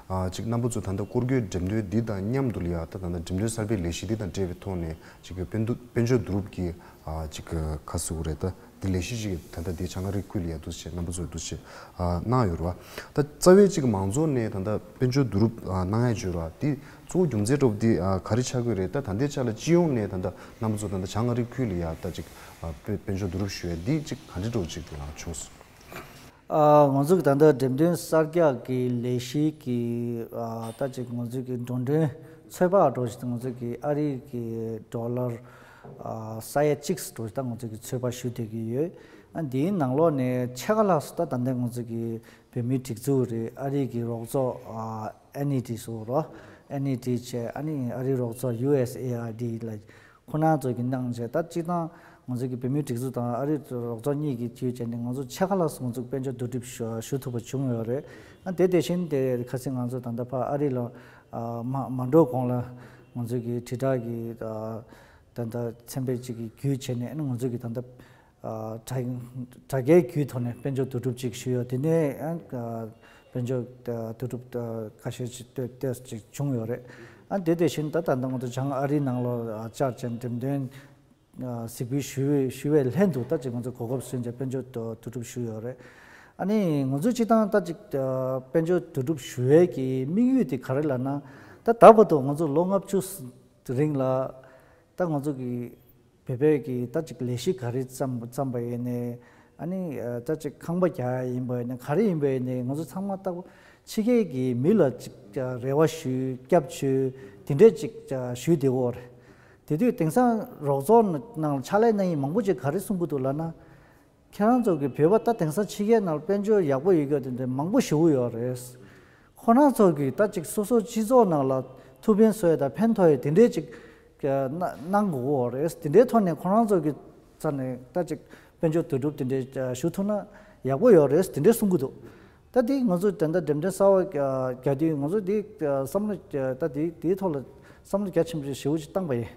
ཨ་ཅིག་རྣམ་པ་ཚོ་ད་ལྟ་སྐོར་སྐྱོད་འགྲེམས་སྟོན་འདི་དང་མཉམ་དུ་ལ་ཡ་ད་ད་ལྟ་འགྲེམས་སྟོན་གསར་པའི་ལས་གཞི་འདི་དང་འབྲེལ་བའི་ཐོག་ནས་ཅིག་གི་དཔལ་འདུ་དཔལ་འབྱོར་བསྡུ་རུབ་ཀྱི་ཨ་ཅིག་ག་ཟེར་དགོས་རེད། ད་འདི་ལས་གཞི་ཞིག་ད་ལྟ་འདི་བྱང་ཨ་རི་ཁུལ་ལ་ཡ་འདུག་སེ་རྣམ་པ་ཚོས་འདུག་སེ་ཨ་གནང་ཡོད་རེད་བ། ད་རྩ་བའི་ཅིག་མང་ཚོགས་ནས་ད་ལྟ་དཔལ་འབྱོར་བསྡུ་རུབ་ཨ་གནང་ཡ་བརྗོད་ར། འདི་གཙོ་བོ་རྒྱུ་མཚན་འདྲ་བོ་འདི་ཨ་ག་རེ་ཆགས་ཀྱི་རེད། ད་ད་ལྟའི་ཆ་ལ་སྤྱི་ཡོངས་ནས་ད་ལྟ་རྣམ་པ་ཚོ་ད་ལྟ་བྱང་ཨ་རི་ཁུལ་ལ་ཡ་ད་ཅིག་ཨ་དཔལ་དཔལ་འབྱོར་བསྡུ་རུབ་ཞུ་ཡ་འདི་ཅིག་ག་འདྲ་འདྲ་བོ་ཅིག་ཨ་བྱུང་སོང་། ཨ། ང་ཚོ་གི་ད་ལྟ་འགྲེམས་སྟོན་གསར་རྒྱག་གི་ལས་གཞི་གི་ཨ། ད་ཅིག་ང་ཚོ་གི་འགྲོ་གྲོན་ཚོད་དཔག་འགྲོ་བཞིན་ང་ཚོ་གི་ཨ་རི་གི་ཌོ་ལར་ཨ། ས་ཡ་གཅིག་འགྲོ་ད་ང་ཚོ་གི་ཚོད་དཔག་ཞུ་བསྡད་ཀྱི་ཡོད། ཨ། འདིའི་ནང་ལོགས་ནས་ཕྱེད་ཀ་ལྷག་ཙམ་ད་ད་ལྟ་ང་ཚོ་གི་བོད་མིའི་སྒྲིག་འཛུགས་རེད། ཨ་རི་གི་རོགས་ཚོགས་ཨ། ཨེན་ཨི་ཌི་ཟེར་རོ། ཨེན་ཨི་ཌི་བྱས། ཨ་ནི་ཨ་རི་རོགས་ཚོགས་ཡུ་ཨེས་ཨེ་ཨའི་ཌི་ལ། ཁོ་རང་ཚོ་གིས་གནང་བྱས། ད་སྤྱིར་བཏང་ང་ཚོ་གི་བོད་མིའི་སྒྲིག་འཛུགས་དང་ཨ་རིའི་རོགས་ཚོགས་གཉིས་ཀྱིས་བརྒྱུད་བྱས་ནས་ང་ཚོ་ཕྱེད་ཀ་ལྷག་ཙམ་ང་ཚོ་དཔལ་འབྱོར་བསྡུ་སྒྲིག་ཞུ་ཞུ་ཐུབ་པ་བྱུང་ཡོད་རེད། ཨ། དེ་དེ་བཞིན་དེ་ཁ་སང་ང་ཚོ་ད་ལྟ་ཕར་ཨ་རི་ལ་ཨ། མ་མ་འགྲོ་གོང་ལ་ང་ཚོ་གི་དྲིལ་བསྒྲགས་ཀྱི་ཨ། ད་ལྟ་ཚན་པ་གཅིག་གིས་བརྒྱུད་བྱས་ནས། ཨ་ནི་ང་ཚོ་གི་ད་ལྟ་ཨ། དྲ་དྲ་རྒྱའི་བརྒྱུད་ཐོག་ནས་དཔལ་འབྱོར་བསྡུ་སྒྲིག་ཅིག་ཞུས་ཡོད། དེ་ནས་ཨ། དཔལ་འབྱོར་བསྡུ་སྒྲིག་ཁ་ཤས་ཅིག་བཏོད་བཏོད་ཅིག་བྱུང་ཡོད་རེད། ཨ། དེ་དེ་བཞིན་ད་ད་ལྟ་ང་ཚོ་བྱང་ཨ་རིའི་ནང་ལ་བཅར་བྱས་འགྲེམས་སྟོན་གཟིགས་འབུལ་ཞུ་ཞུ་བའི་ལྷན་དུ་ད་ཅིག་ང་ཚོ་གོ་སྐབས་བཟུང་བྱས་དཔལ་འབྱོར་བསྡུ་སྒྲིག་ཞུས་ཡོད་རེད། ཨ་ནི་ང་ཚོ་སྤྱིར་བཏང་ད་ཅིག་དཔལ་འབྱོར་བསྡུ་སྒྲིག་ཞུ་བའི་གི་དམིགས་ཡུལ་དེ་ག་རེ་ལབ་ན། ད་ད་བར་དུ་ང་ཚོ་ལོ་ལྔ་བཅུ་རིང་ལ་ད་ང་ཚོ་གི་བོད་པའི་གི་ད་ཅིག་ལས་གཞི་ག་རེ་བརྩམས་བརྩམས་པ་ཡིན་ནའི། ཨ་ནི་ད་ཅིག་ཁང་པ་རྒྱག་ཡ་ཡིན་པ་ཡིན་ནའི་ག་རེ་ཡིན་པ་ཡིན་ནའི་ང་ཚོ་ཚང་མ་ལྟ་བུ་ཕྱི་རྒྱལ་གྱི་མི་ལ་ཅིག་རེ་བ་ཞུ། སྐྱབས་བཅོལ་དེ་འདྲས་ཅིག་ཞུས་བསྡད་ཡོད་རེད། དེ་དུས་དེང་སང་རོགས་ཚོགས་ནང་ཕྱག་ལས་གནང་མཁན་མང་པོ་ཅིག་ག་རེ་གསུང་གི་འདུག་ལབ་ན། ཁྱེད་རང་ཚོ་གི་བོད་པ་ད་དེང་སང་ཕྱི་རྒྱལ་ནང་དཔལ་འབྱོར་ཡག་པོ་ཡོད་རྒྱུ་དེ་འདྲ་མང་པོ་ཞེ་པོ་ཡོད་རེད། ཁོ་རང་ཚོ་གི་ད་ཅིག་སོ་སོ་སྤྱི་ཚོགས་ནང་ལ་ཐུགས་ཕན་གསོས་དང་ཕན་ཐོགས་ཡས་དེ་འདྲས་ཅིག་གནང་དགོས་ཀྱི་ཡོད་རེད། དེ་འདྲའི་ཐོག་ནས་ཁོ་རང་ཚོ་གི་རྩ་ནས་ད་ཅིག་དཔལ་འབྱོར་བསྡུ་སྒྲིག་དེ་འདྲས་ཞུ་ཐུབ་ན་ཡག་པོ་ཡོད་རེད། དེ་འདྲས་གསུང་གི་འདུག་ད་དེ་ང་ཚོ་ད་ལྟ་འགྲེམས་སྟོན་གསར་པ་རྒྱག་དུས་ང་ཚོ་དེ་བསམ་བློ་ད་དེ་དེའི་ཐོག་ལ་བསམ་བློ་རྒྱ་ཆེན་པོ་ཞེ་པོ་ཅིག་བཏང་པ་ཡིན།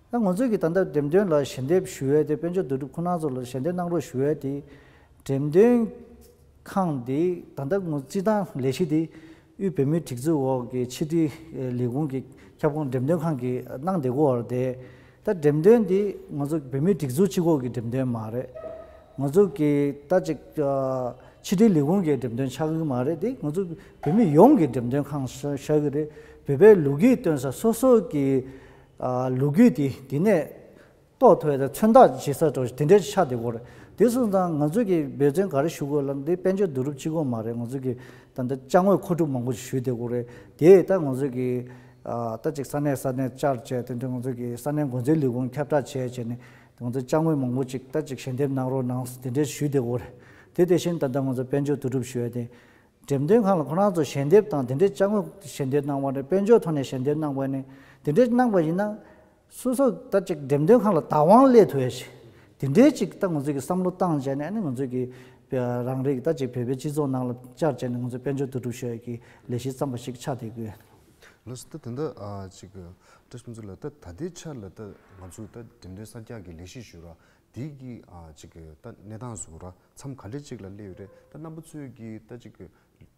ད་ང་ཚོས་ཀྱི་ད་ལྟ་འགྲེམས་སྟོན་ལ་ཞལ་འདེབས་ཞུ་ཡས་དེ། དཔལ་འབྱོར་བསྡུ་སྒྲིག་ཁོ་རང་ཚོ་ལ་ཞལ་འདེབས་གནང་རོགས་ཞུ་ཡས་དེ། འགྲེམས་སྟོན་ཁང་དེ་ད་ལྟ་ང་ཚོ་སྤྱིར་བཏང་ལས་གཞི་དེ་དབུས་བོད་མིའི་སྒྲིག་འཛུགས་འོག་གི་ཕྱི་དྲིལ་ལས་ཁུངས་ཀྱི་ཁྱབ་ཁོངས་འགྲེམས་སྟོན་ཁང་གིས་གནང་བསྡད་ཀྱི་ཡོད་རེད་དེ། ད་འགྲེམས་སྟོན་དེ་ང་ཚོ་བོད་མིའི་སྒྲིག་འཛུགས་གཅིག་པོ་གི་འགྲེམས་སྟོན་མ་རེད། ང་ཚོ་གི་ད་ཅིག་ཕྱི་དྲིལ་ལས་ཁུངས་ཀྱི་འགྲེམས་སྟོན་ཆགས་ཀྱི་མ་རེད་དེ། ང་ཚོ་བོད་མི་ཡོངས་ཀྱི་འགྲེམས་སྟོན་ཁང་ཆགས་ཀྱི་རེད། བོད་པའི་ལོ་རྒྱུས་སྟོན་ས་སོ་སོ་གི་ཨ། ལོ་རྒྱུས་དེ་དེ་ནས་རྟོགས་ཐུབ་ཡ་དང་མཚོན་རྟགས་བྱེད་ས་འདྲ་དེ་འདྲའི་ཆགས་བསྡད་ཀྱི་ཡོད་རེད། དེ་སོང་ཙང་ང་ཚོས་ཀྱི་འབད་བརྩོན་ག་རེ་ཞུ་དགོས་ལབ་ན། འདི་དཔལ་འབྱོར་བསྡུ་སྒྲིག་གཅིག་པོ་མ་རེད། ང་ཚོས་ཀྱི་ད་ལྟ་ཅ་དངོས་མཁོ་སྒྲུབ་མང་པོ་ཞིག་ཞུས་བསྡད་ཀྱི་ཡོད་རེད། དེ་ད་ང་ཚོས་ཀྱི་ཨ། ད་ཅིག་ས་གནས་ས་གནས་བཅར་བྱས། དེ་འདྲ་ང་ཚོས་ཀྱི་ས་གནས་འགོ་འཛིན་ལས་ཁུངས་ཁྱབ་བསྒྲགས་བྱས་བྱས་ནས་ང་ཚོས་ཅ་དངོས་མང་པོ་ཅིག་ད་ཅིག་ཞལ་འདེབས་གནང་རོགས་གནང་དེ་འདྲ་ཞུས་བསྡད་ཀྱི་ཡོད་རེད། དེ་དེ་བཞིན་ད་ལྟ་ང་ཚོ་དཔལ་འབྱོར་བསྡུ་སྒྲིག་ཞུ་ཡ་དེ། འགྲེམས་སྟོན་ཁང་ལ་ཁོ་རང་ཚོ་ཞལ་འདེབས་དང་དེ་འདྲའི་ཅ་དངོས་ཞལ་འདེབས་གནང་བ་ནས། དཔལ་འབྱོར་ཐོག་ནས་ཞལ་འདེབས་གནང་བ་ནས། དེ་འདྲའི་གནང་བ་ཡིན་ན་སོ་སོ་ད་ཅིག་འགྲེམས་སྟོན་ཁང་ལ་བདག་དབང་སླེབས་ཐུབ་ཡ་ཞིག་དེ་འདྲའི་ཅིག་ད་ང་ཚོས་ཀྱི་བསམ་བློ་བཏང་བྱས་ནས། ཨ་ནི་ང་ཚོས་ཀྱི་རང་རེ་གི་ད་ཅིག་བོད་པའི་སྤྱི་ཚོགས་ནང་ལ་བཅར་བྱས་ནས་ང་ཚོས་དཔལ་འབྱོར་བསྡུ་སྒྲིག་ཞུ་ཡ་གི་ལས་གཞི་བརྩམས་པ་ཞིག་ཆགས་བསྡད་ཀྱི་ཡོད། ལགས་སོ། ད་དེ་འདྲ་ཨ། ཅིག་བཀྲ་ཤིས་ཕུན་ཚོགས་ལགས། ད་ད་ལྟའི་ཆར་ལ་ད་ང་ཚོ་ད་འགྲེམས་སྟོན་གསར་རྒྱག་གི་ལས་གཞི་ཞུ་ར། དེ་གི་ཨ། ཅིག་གི་ད་གནས་སྟངས་སུ་ར་མཚམས་ག་འདྲ་ཅིག་ལ་སླེབས་ཡོད་རེད། ད་རྣམ་པ་ཚོས་ཀྱི་ད་ཅིག་གི་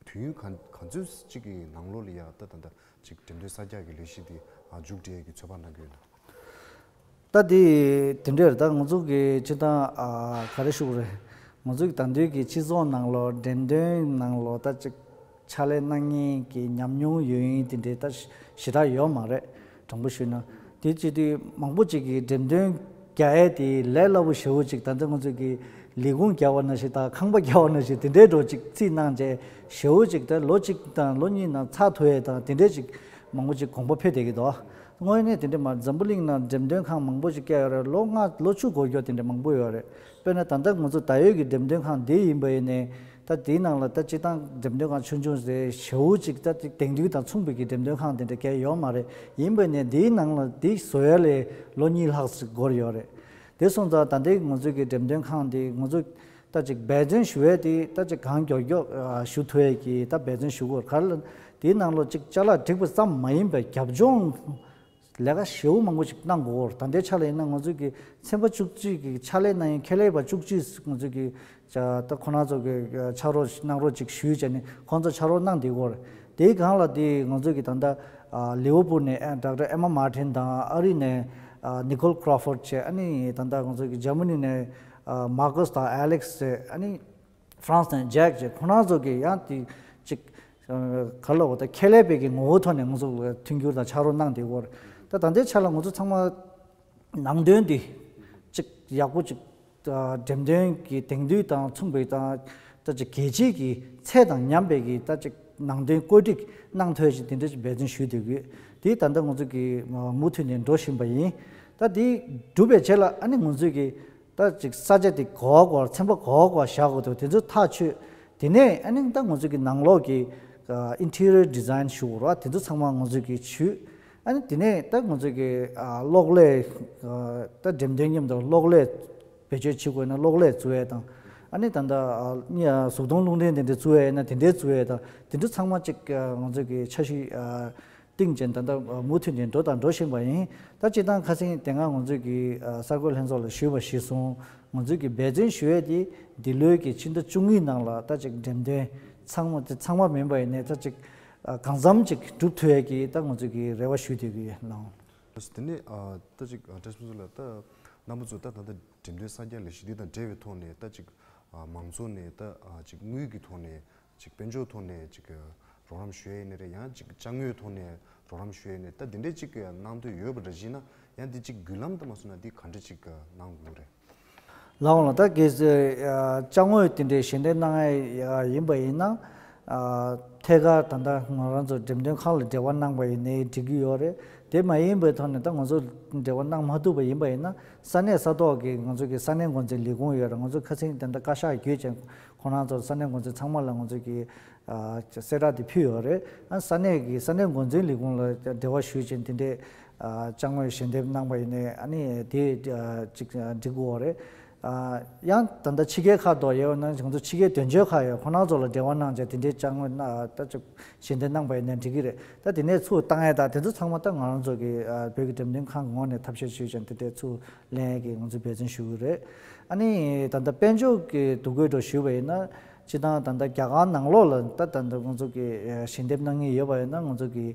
དུས་ཡུན་ག་ག་ཚོད་ཅིག་གི་ནང་ལོགས་ལ་ཡ་ད་ད་ད་ཅིག་འགྲེམས་སྟོན་གསར་རྒྱག་གི་ལས་གཞི་དེ་ཨ། མཇུག་སྒྲིལ་གྱི་ཚོད་དཔག་གནང་གི་ཡོད་ན། ད་དེ་དེ་འདྲ་རེད། ད་ང་ཚོ་གི་སྤྱིར་བཏང་ཨ། ག་རེ་ཞུ་དགོས་རེད། ང་ཚོ་གི་ད་དུང་གི་སྤྱི་ཚོགས་ནང་ལོགས་འགྲེམས་སྟོན་ནང་ལོགས་ད་ཅིག་ཕྱག་ལས་གནང་མཁན་གྱི་ཉམས་མྱོང་ཡོད་མཁན་དེ་འདྲའི་ད་ཞེ་དྲག་ཡོད་མ་རེད། དྲང་པོ་ཞུས་ན། དེ་བྱེད་དུས་མང་པོ་ཅིག་གིས་འགྲེམས་སྟོན་རྒྱག་ཡས་དེ་ལས་སླ་པོ་ཞེ་པོ་ཅིག་ད་ལྟ་ང་ཚོ་གི་ལས་ཁུངས་རྒྱག་པ་ནང་བཞིན་དང་ཁང་པ་རྒྱག་པ་ནང་བཞིན་དེ་འདྲའི་འདྲ་ཅིག་རྩིས་གནང་བྱས། ཞེ་པོ་ཅིག་ད་ལོ་གཅིག་དང་ལོ་གཉིས་ནང་ཚར་ཐུབ་ཡས་དང་དེ་འདྲའི་ཅིག་མང་པོ་ཅིག་དགོངས་པ་འཕེལ་བསྡད་ཀྱི་འདུག་དངོས་གནས་དེ་འདྲ་མ་རེད། འཛམ་བུ་གླིང་ནང་འགྲེམས་སྟོན་ཁང་མང་པོ་ཞིག་བཀལ་ཡོད་རེད། ལོ་ལྔ་ལོ་བཅུ་འགོར་རྒྱུ་དེ་འདྲ་མང་པོ་ཡོད་རེད། དཔེར་ན་ད་ལྟ་ང་ཚོ་ད་ཡོད་ཀྱི་འགྲེམས་སྟོན་ཁང་འདི་ཡིན་པ་ཡིན་ནའི་ད་དེའི་ནང་ལ་ད་སྤྱིར་བཏང་འགྲེམས་སྟོན་ཁང་ཆུང་ཆུང་རེད། ཞེ་པོ་ཅིག་ད་དེང་དུས་དང་མཚུངས་པའི་གི་འགྲེམས་སྟོན་ཁང་དེ་འདྲ་གང་ཡང་ཡོད་མ་རེད། ཡིན་པ་ཡིན་ནའི་དེའི་ནང་ལ་དེ་བཟོ་ཡ་ལ་ལོ་གཉིས་ལྷག་ཙམ་འགོར་ཡོད་རེད། དེ་སོང་ཙང་ད་ལྟའི་ང་ཚོ་གི་འགྲེམས་སྟོན་ཁང་དེ་ང་ཚོ་ད་ཅིག་འབད་བརྩོན་ཞུ་ཡས་དེ་ད་ཅིག་གང་མགྱོགས་མགྱོགས་ཨ་ཞུ་ཐུབ་ཡས་ཀྱི་ད་འབད་བརྩོན་ཞུ་དགོས། ག་རེ་ལ་དེའི་ནང་ལོགས་ཅིག་ཅ་ལག་འགྲིག་པ་ཙམ་མ་ཡིན་པའི་རྒྱབ་ལྗོངས་ལས་ཀ་ཞེ་པོ་མང་པོ་ཞིག་གནང་དགོས། ད་ལྟའི་ཆ་ལ་ཡིན་ན་ང་ཚོ་གི་ཚན་པ་བཅུ་གཅིག་གི་ཕྱག་ལས་གནང་མཁན་ཁེ་ལས་པ་བཅུ་གཅིག་ང་ཚོ་གི་ད་ཁོ་རང་ཚོ་གི་ཕྱག་རོགས་གནང་རོགས་ཅིག་ཞུས་བྱས་ནས་ཁོང་ཚོ་ཕྱག་རོགས་གནང་བསྡད་ཀྱི་ཡོད་རེད། དེའི་སྒང་ལ་དེ་ང་ཚོ་གི་ད་ལྟ་ལི་ཝར་པུལ་ནས་ཌོག་ཊར་ཨེ་མ་མར་ཊིན་དང་། ཨ་རི་ནས་ནི་ཀོལ་ཀྲོ་ཕོར་བྱས། ཨ་ནི་ད་ལྟ་ང་ཚོ་གི་ཇར་མ་ནི་ནས་མར་ཀོས་དང་ཨེ་ལེགས་བྱས། ཨ་ནི་ཧྥ་རན་སི་ནས་ཇེག་བྱས། ཁོ་རང་ཚོ་གི་ཡང་དེ་ཅིག་ག་ལ་བ་ད་ཁེ་ལས་པའི་གི་ངོ་བོ་ཐོག་ནས་ང་ཚོ་མཐུན་འགྱུར་དང་ཕྱག་རོགས་གནང་བསྡད་ཀྱི་ཡོད་རེད། ད་ད་ལྟའི་ཆ་ལ་ང་ཚོ་ཚང་མ་ནང་དོན་འདི་ཅིག་ཡག་པོ་ཅིག་འགྲེམས་སྟོན་གྱི་དེང་དུས་དང་མཚུངས་པའི་དང་ ད་ཅིག་གལ་ཆེའི་གི་ཚད་དང་མཉམ་པའི་གི་ད་ཅིག་ནང་དོན་བཀོད་སྒྲིག་གནང་ཐུབ་ཡ་ཅིག་དེ་འདྲ་ཅིག་འབད་བརྩོན་ཞུས་བསྡད་ཀྱི་ཡོད། དེ་ད་ལྟ་ང་ཚོ་གི་མུ་མཐུད་ནས་འགྲོ་བཞིན་པ་ཡིན། ད་དེ་གྲུབ་པའི་རྗེས་ལ་ཨ་ནི་ང་ཚོས་གི་ད་ཅིག་ས་ཆ་དེ་ག་བ་ག་བར་ཚན་པ་ག་བ་ག་བར་བཞག་དགོས་འདུག་དེ་ཚོ་ཐག་ཆོད། དེ་ནས་ཨ་ནི་ད་ང་ཚོ་གི་ནང་ལོགས་ཀྱི་ཨ་interior design ཞུ་དགོས་རེད་བ། དེ་ཚོ་ཚང་མ་ང་ཚོས་གི་ཞུས། ཨ་ནི་དེ་ནས་ད་ང་ཚོས་གི་ཨ་གློག་ཀླད་ཨ་ད་འགྲེམས་སྟོན་མཉམ་དུ་གློག་ཀླད་བེད་སྤྱོད་བྱེད་དགོས་ན་གློག་ཀླད་བཙུགས་ཡས་དང་། ཨ་ནི་ད་ལྟ་ཨ་གཟུགས་མཐོང་རླུང་འཕྲིན་དེ་འདྲ་བཙུགས་ཡས་ཡིན་ན་དེ་འདྲའི་བཙུགས་ཡས་དང་དེ་འདྲ་ཚང་མ་ཅིག་ཨ་ང་ཚོས་གི་འཆར་གཞི་ཨ་བཏིང་བྱས་ད་ལྟ་མུ་མཐུད་ནས་འགྲོ་དང་འགྲོ་བཞིན་པ་ཡིན། ད་སྤྱིར་བཏང་ཁ་སང་དེ་སྔ་ང་ཚོས་ཀྱི་ཨ་གསར་འགོད་ལྷན་ཚོགས་ལ་ཞུས་པ་གཞིར་བཟུང་ང་ཚོས་ཀྱི་འབད་བརྩོན་ཞུ་ཡས་དེ་འདི་ལོའི་གི་ཕྱི་ཟླ་བཅུ་གཉིས་ནང་ལ་ད་ཅིག་འགྲེམས་སྟོན་ཚང་མ་དེ་ཚང་མ་མིན་པ་ཡིན་ནའི་ད་ཅིག་ཨ་གང་འཚམ་ཅིག་སྒྲུབ་ཐུབ་ཡས་ཀྱི་ད་ང་ཚོས་ཀྱི་རེ་བ་ཞུ་བསྡད་ཀྱི་ཡོད་ལགས། དེ་ནས་ཨ་ད་ཅིག་ཨ་བཀྲ་ཤིས་ཕུན་ཚོགས་ལགས། ད་རྣམ་པ་ཚོ་ད་ད་ལྟ་འགྲེམས་སྟོན་གསར་རྒྱག་ལས་གཞི་འདི་དང་འབྲེལ་བའི་ཐོག་ནས་ད་ཅིག་ཨ་མང་ཚོགས་ནས་ད་ཨ་ཅིག་དངུལ་གྱི་ཐོག་ནས་ཅིག་དཔལ་འབྱོར་ཐོག་ནས་ཅིག་རོགས་རམ་ཞུ་ཡས་ཡིན་ནའི་རེད། ཡང་ཅིག་ཅ་དངོས་ཐོག་ནས་རོགས་རམ་ཞུ་ཡས་ཡིན་ནའི་ད་འདི་འདྲས་ཅིག་གནང་འདོད་ཡོད་པ་འདྲ་ཞིག་ན་ཡང་འདི་ཅིག་བརྒྱུད་ལམ་ད་མ་སོང་ན་འདི་ག་འདྲས་ཅིག་གནང་དགོས་རེད། ལགས་འོང་ལགས། ད་གལ་སྲིད་ཅ་དངོས་དེ་འདྲའི་ཞལ་འདེབས་གནང་ཡས་ཡིན་པ་ཡིན་ན། ཐད་ཀར་ད་ལྟ་ང་རང་ཚོ་འགྲེམས་སྟོན་ཁང་ལ་འབྲེལ་བ་གནང་པ་ཡིན་ནའི་འགྲིག་གི་ཡོད་རེད། དེ་མ་ཡིན་པའི་ཐོག་ནས་ད་ང་ཚོ་འབྲེལ་བ་གནང་མ་ཐུབ་པ་ཡིན་པ་ཡིན་ན་ས་གནས་ས་ཐོག་གི་ང་ཚོ་གི་ས་གནས་འགོ་འཛིན་ལས་ཁུངས་ཡོད་རེད། ང་ཚོ་ཁ་སང་དེ་འདྲ་བཀའ་ཤག་བརྒྱུད་ཅིང་ཁོང་རང་ཚོ་ས་གནས་འགོ་འཛིན་ཚང་མ་ལ་ང་ཚོ་གི་གསལ་བསྒྲགས་དེ་ཕུལ་ཡོད་རེད། ཨ་ས་གནས་ཀྱི་ས་གནས་འགོ་འཛིན་ལས་ཁུངས་ལ་འབྲེལ་བ་ཞུས་ཅིང་དེ་འདྲའི་ཅ་དངོས་ཞལ་འདེབས་གནང་པ་ཡིན་ནའི་ཨ་ནི་དེ་ཅིག་འགྲིག་གི་ཡོད་རེད། ཡང་ད་ལྟ་ཕྱི་རྒྱལ་ཁག་ཏུ་ཡོད་ན་ང་ཚོ་ཕྱི་རྒྱལ་དོན་གཅོད་ཁག་ཡོད། ཁོང་རང་ཚོ་ལ་འབྲེལ་བ་གནང་བྱས་དེ་འདྲའི་ཅ་དངོས་ད་ཅིག་ཞལ་འདེབས་གནང་པ་ཡིན་ནའི་འགྲིག་གི་རེད། ད་དེ་ནས་ཚུར་བཏང་ཡས་དང་དེ་ཚོ་ཚང་མ་ད་ང་རང་ཚོ་གི་བོད་ཀྱི་འགྲེམས་སྟོན་ཁང་ངོས་ནས་ཐབས་ཤེས་ཞུས་ཅིང་དེ་འདྲའི་ཚུར་ལེན་ཡས་ཀྱི་ང་ཚོས་འབད་བརྩོན་ཞུ་གི་རེད། ཨ་ནི་ད་ལྟ་དཔལ་འབྱོར་གྱི་འདུ་འགོད་འགྲོ་ཞུས་པ་ཡིན་ན་སྤྱིར་བཏང་ད་ལྟ་རྒྱ་གར་ནང་ལོགས་ལ་ད་ད་ལྟ་ང་ཚོ་གི་ཞལ་འདེབས་གནང་མཁན་ཡོད་པ་ཡིན་ན་ང་ཚོ་གི་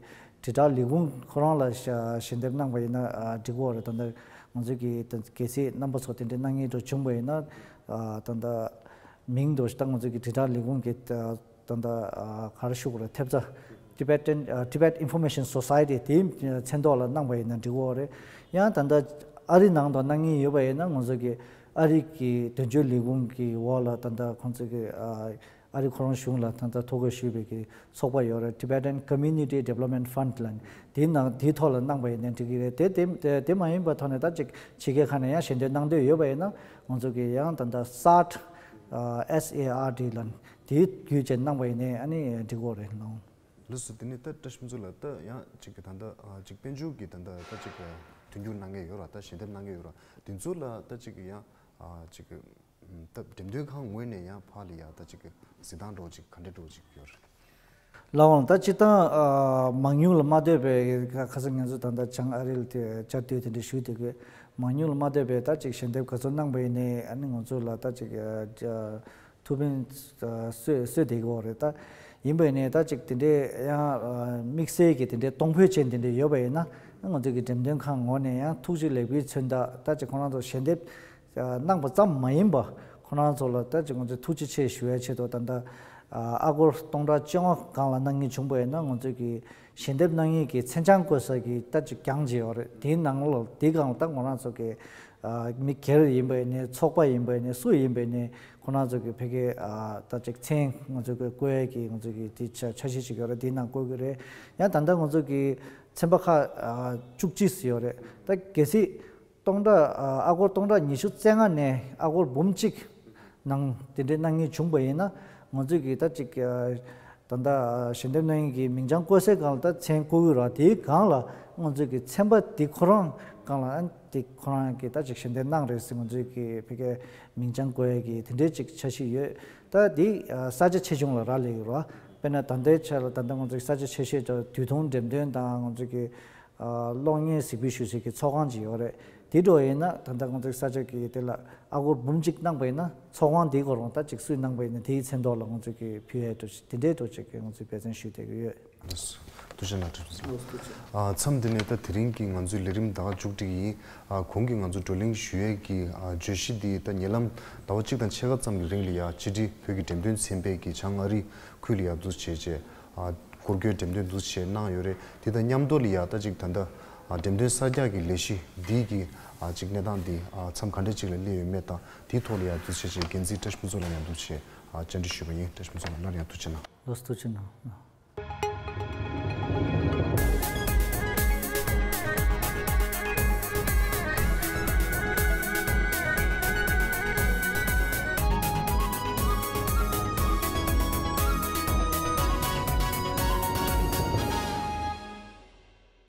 དྲིལ་བསྒྲགས་ལས་ཁུངས་ཁོ་རང་ལ་ཞལ་འདེབས་གནང་པ་ཡིན་ན་འགྲིག་གི་ཡོད་རེད། ད་ལྟ་ང་ཚོ་གི་གལ་སྲིད་རྣམ་པ་ཚོ་དེ་འདྲའི་གནང་མཁན་འདྲ་བྱུང་པ་ཡིན་ན་ད་ལྟ་མིང་འདྲ་ཞིག་ད་ང་ཚོ་གི་དྲིལ་བསྒྲགས་ལས་ཁུངས་ཀྱི་ད་ལྟ་ག་རེ་ཞུ་དགོས་རེད། ཐེབས་རྩ་Tibetan Tibet Information Society དེའི་མཚན་ཐོག་ལ་གནང་པ་ཡིན་ན་འགྲིག་གི་ཡོད་རེད། ཡང་ད་ལྟ་ཨ་རི་ནང་དུ་གནང་མཁན་ཡོད་པ་ཡིན་ན་ང་ཚོ་གི་ཨ་རི་གི་དོན་གཅོད་ལས་ཁུངས་ཀྱི་འོག་ལ་ད་ལྟ་ཁོང་ཚོ་གི་ཨ་རི་ཁོ་རང་གཞུང་ལ་ད་ལྟ་ཐོ་འགོད་ཞུས་པའི་གི་ཚོགས་པ་ཡོད་རེད། Tibetan Community Development Fund ལ་དེའི་ནང་དེའི་ཐོག་ལ་གནང་པ་ཡིན་ན་འགྲིག་གི་རེད། དེ་དེ་དེ་མ་ཡིན་པའི་ཐོག་ནས་ད་ཅིག་ཕྱི་རྒྱལ་ཁག་ནས་ཡང་ཞལ་འདེབས་གནང་འདོད་ཡོད་པ་ཡིན་ན་ང་ཚོ་གི་ཡང་ད་ལྟ་SARD ཨ་S A R D ལ་དེའི་བརྒྱུད་བྱས་གནང་པ་ཡིན་ནའི་ཨ་ནི་འགྲིག་གི་རེད་ལགས། ལགས་སོ། དེ་ནས་ད་བཀྲ་ཤིས་ཕུན་ཚོགས་ལགས། ད་ཡང་ཅིག་གི་ད་ལྟ་ཨ་ཅིག་དཔལ་འབྱོར་གྱི་ད་ལྟ་ད་ཅིག་མཐུན་འགྱུར་གནང་མཁན་ཡོད་ར། ད་ཞལ་འདེབས་གནང་མཁན་ཡོད་ར། དེ་ཚོ་ལ་ད་ཅིག་ཡང་ཨ་ཅིག་ད་འགྲེམས་སྟོན་ཁང་ངོས་ནས་ཡང་ཕར་ལ་ཡང་ད་ཅིག་གཟིགས་སྟངས་འདྲ་ཅིག་ག་འདྲ་འདྲ་ཅིག་ཡོད་རེད། ལགས་འོང་། ད་སྤྱིར་བཏང་ཨ་མང་ཉུང་ལ་མ་ལྟོས་པའི་ཁ་ཁ་སང་ང་ཚོ་ད་ལྟ་བྱང་ཨ་རི་ལ་དེ་བཅར་དུས་དེ་འདྲ་ཞུས་དེ་གི་མང་ཉུང་ལ་མ་ལྟོས་པའི་ད་ཅིག་ཞལ་འདེབས་ག་ཚོད་གནང་པ་ཡིན་ནའི་ཨ་ནི་ང་ཚོ་ལ་ད་ཅིག་ཨ་ཐུགས་ཕན་གསོས་གསོས་བསྡད་ཀྱི་ཡོད་རེད། ད་ཡིན་པ་ཡིན་ནའི་ད་ཅིག་དེ་འདྲའི་ཡང་དམིགས་བསལ་གྱི་དེ་འདྲའི་གཏོང་ཕོད་ཅན་དེ་འདྲ་ཡོད་པ་ཡིན་ན་ང་ཚོ་གི་འགྲེམས་སྟོན་ཁང་ངོས་ནས་ཡང་ཐུགས་རྗེ་ལེགས་འབུལ་མཚོན་རྟགས་ད་ཅིག་ཁོ་རང་ཚོ་ཞལ་འདེབས་གནང་པ་ཙམ་མ་ཡིན་པ་ཁོ་རང་ཚོ་ལ་ད་ཅིག་ང་ཚོས་ཐུགས་རྗེ་ཆེ་ཞུ་ཡའི་ཆེད་དུ་ད་ལྟ་ཨ་སྒོར་སྟོང་ཕྲག་བཅོ་ལྔ་སྒང་ལ་གནང་མཁན་བྱུང་པ་ཡིན་ན་ང་ཚོ་གི་ཞལ་འདེབས་གནང་མཁན་གྱི་མཚན་བྱང་བཀོད་ས་གི་ད་ཅིག་གྱང་ཅིག་ཡོད་རེད། དེའི་ནང་ལ་དེའི་སྒང་ལ་ད་ང་རང་ཚོ་གི་ཨ་མི་སྒེར་ཡིན་པ་ཡིན་ནའི་ཚོགས་པ་ཡིན་པ་ཡིན་ནའི་སུ་ཡིན་པ་ཡིན་ནའི་ཁོ་རང་ཚོ་གི་ཕ་གི་ཨ་ད་ཅིག་མཚན་ང་ཚོ་གི་བཀོད་ཡས་ཀྱི་ང་ཚོ་གི་དེ་ཆ་འཆར་གཞི་ཅིག་ཡོད་རེད། དེའི་ནང་བཀོད་གི་རེད། ཡང་ད་ལྟ་ང་ཚོ་གི་ཚན་པ་ཁག་ཨ་བཅུ་གཅིག་ཙམ་ཡོད་རེད། ད་གལ་སྲིད་སྟོང་ཕྲག་ཨ་སྒོར་སྟོང་ཕྲག་ཉི་ཤུ་རྩ་ལྔ་ནས་ཨ་སྒོར་འབུམ་གཅིག་ནང་དེ་འདྲའི་གནང་མཁན་བྱུང་པ་ཡིན་ན་ང་ཚོས་ཀྱི་ད་ཅིག་ཨ་ད་ལྟ་ཞལ་འདེབས་གནང་མཁན་གྱི་མིང་བྱང་བཀོད་སའི་སྒང་ལ་ད་མཚན་བཀོད་ཀྱི་རེད། དེའི་སྒང་ལ་ང་ཚོས་ཀྱི་ཚན་པ་དེ་ཁོ་རང་སྒང་ལ་ཨ་དེ་ཁོ་རང་གིས་ད་ཅིག་ཞལ་འདེབས་གནང་རེད་ཟེར་ང་ཚོས་ཀྱི་ཕ་གིའི་མིང་བྱང་བཀོད་ཡས་ཀྱི་དེ་འདྲའི་ཅིག་འཆར་གཞི་ཡོད། ད་དེ་ཨ་ས་ཆ་ཆེ་ཆུང་ལ་རག་ལས་ཀྱི་རེད། དཔེར་ན་ད་ལྟའི་ཆ་ལ་ད་ལྟ་ང་ཚོས་ས་ཆ་ཆེ་ཤོས་དེ་དུས་ཐུང་འགྲེམས་སྟོན་དང་ང་ཚོས་ཀྱི་ཨ་གློག་བརྙན་གཟིགས་འབུལ་ཞུ་སའི་གི་ཚོགས་ཁང་ཅིག་ཡོད་རེད། དེ་འདྲ་ཡིན་ན་ད་ལྟ་ང་ཚོའི་ས་ཆ་གི་དེ་ལ་ཨ་སྒོར་འབུམ་གཅིག་གནང་པ་ཡིན་ན་ཚོགས་ཁང་དེའི་སྐོར་རང་ད་ཅིག་སུས་གནང་པ་ཡིན་ན་དེའི་མཚན་ཐོག་ལ་ང་ཚོས་ཀྱི་ཕུལ་ཡས་འདྲ་ཞིག་དེ་འདྲའི་འདྲ་ཅིག་གི་ང་ཚོས་འབད་བརྩོན་ཞུས་བསྡད་ཀྱི་ཡོད། ཐུགས་རྗེ་གནང་། ཨ་མཚམས་འདི་ནས་ད་དེ་རིང་གི་ང་ཚོའི་ལས་རིམ་ད་ག་མཇུག་སྒྲིལ་ཡིན། ཨ་གོང་གི་ང་ཚོ་བགྲོ་གླེང་ཞུ་ཡས་ཀྱི་ཨ་བརྗོད་གཞི་འདི་ད་ཉེ་ལམ་ཟླ་བ་གཅིག་དང་ཕྱེད་ཀ་ཙམ་གྱི་རིང་ལ་ཡ་ཕྱི་དྲིལ་བོད་ཀྱི་འགྲེམས་སྟོན་ཚན་པས་ཀྱི་བྱང་ཨ་རི་ཁུལ་ལ་ཡ་འདུ་བྱས་བྱས་ཨ་སྐོར་སྐྱོད་འགྲེམས་སྟོན་འདུ་བྱས་གནང་ཡོད་རེད། དེ་དང་མཉམ་དུ་ལ་ཡ་ད་ཅིག་ད་ལྟ་ འགྲེམས་སྟོན་གསར་རྒྱག་གི་ལས་གཞི་འདི་གི་ཅིག་གནས་སྟངས་འདི་མཚམས་ག་འདྲ་ཅིག་ལ་སླེབས་ཡོད་མེད་དང་དེའི་ཐོག་ལ་ཡང་འདུག་སེ་ཅིག་འགན་འཛིན་བཀྲ་ཤིས་ཕུན་ཚོགས་ལ་ཡང་འདུག་སེ་བཅར་འདྲི་ཞུས་པ་ཡིན། བཀྲ་ཤིས་ཕུན་ཚོགས་ལགས་སླར་ཡང་ཐུགས་རྗེ་གནང་། ལགས་སོ་ཐུགས་རྗེ་གནང་།